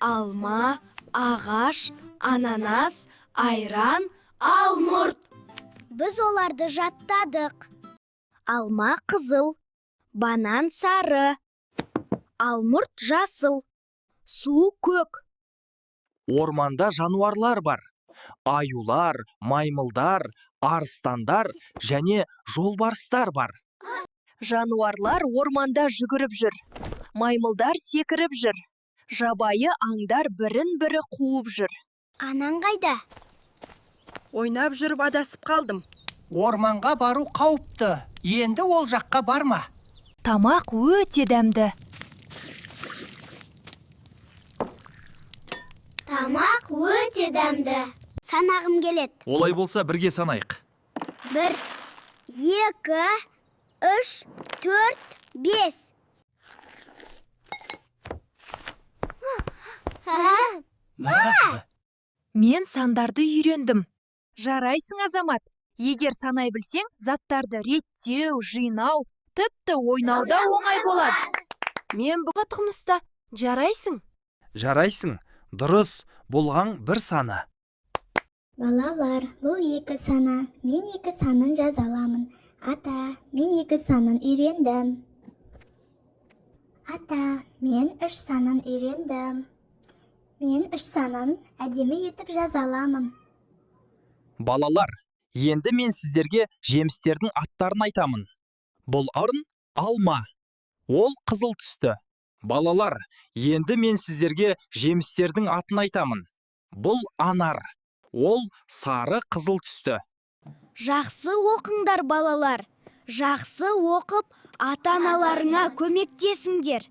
Алма, ағаш, ананас, айран, алмұрт. Біз оларды жаттадық. Алма қызыл, банан сары, алмұрт жасыл, су көк. Орманда жануарлар бар. Аюлар, маймылдар, арыстандар және жолбарыстар бар. Жануарлар орманда жүгіріп жүр. Маймылдар секіріп жүр. Жабайы аңдар бірін-бірі қуып жүр. Анаң қайда? Ойнап жүріп адасып қалдым. Орманға бару қауіпті. Енді ол жаққа барма. Тамақ өте дәмді. Тамақ өте дәмді. Санағым келеді. Олай болса, бірге санайық. 1, 2, 3, 4, 5. Мен сандарды үйрендім. Жарайсың, Азамат. Егер санай білсең, заттарды реттеу, жинау, тіпті ойнау да оңай болады. Мен Бұғатқымызда жарайсың. Жарайсың. Дұрыс, болған бір саны. Балалар, бұл екі саны. Мен екі санын жаза аламын. Ата, мен екі санын үйрендім. Ата, мен үш санын үйрендім. Мен үш санын әдемі етіп жаза аламын. Балалар, енді мен сіздерге жемістердің аттарын айтамын. Бұл арын алма. Ол қызыл түсті. Балалар, енді мен сіздерге жемістердің атын айтамын. Бұл анар. Ол сары қызыл түсті. Жақсы оқыңдар, балалар. Жақсы оқып, ата-аналарыңа көмектесіңдер.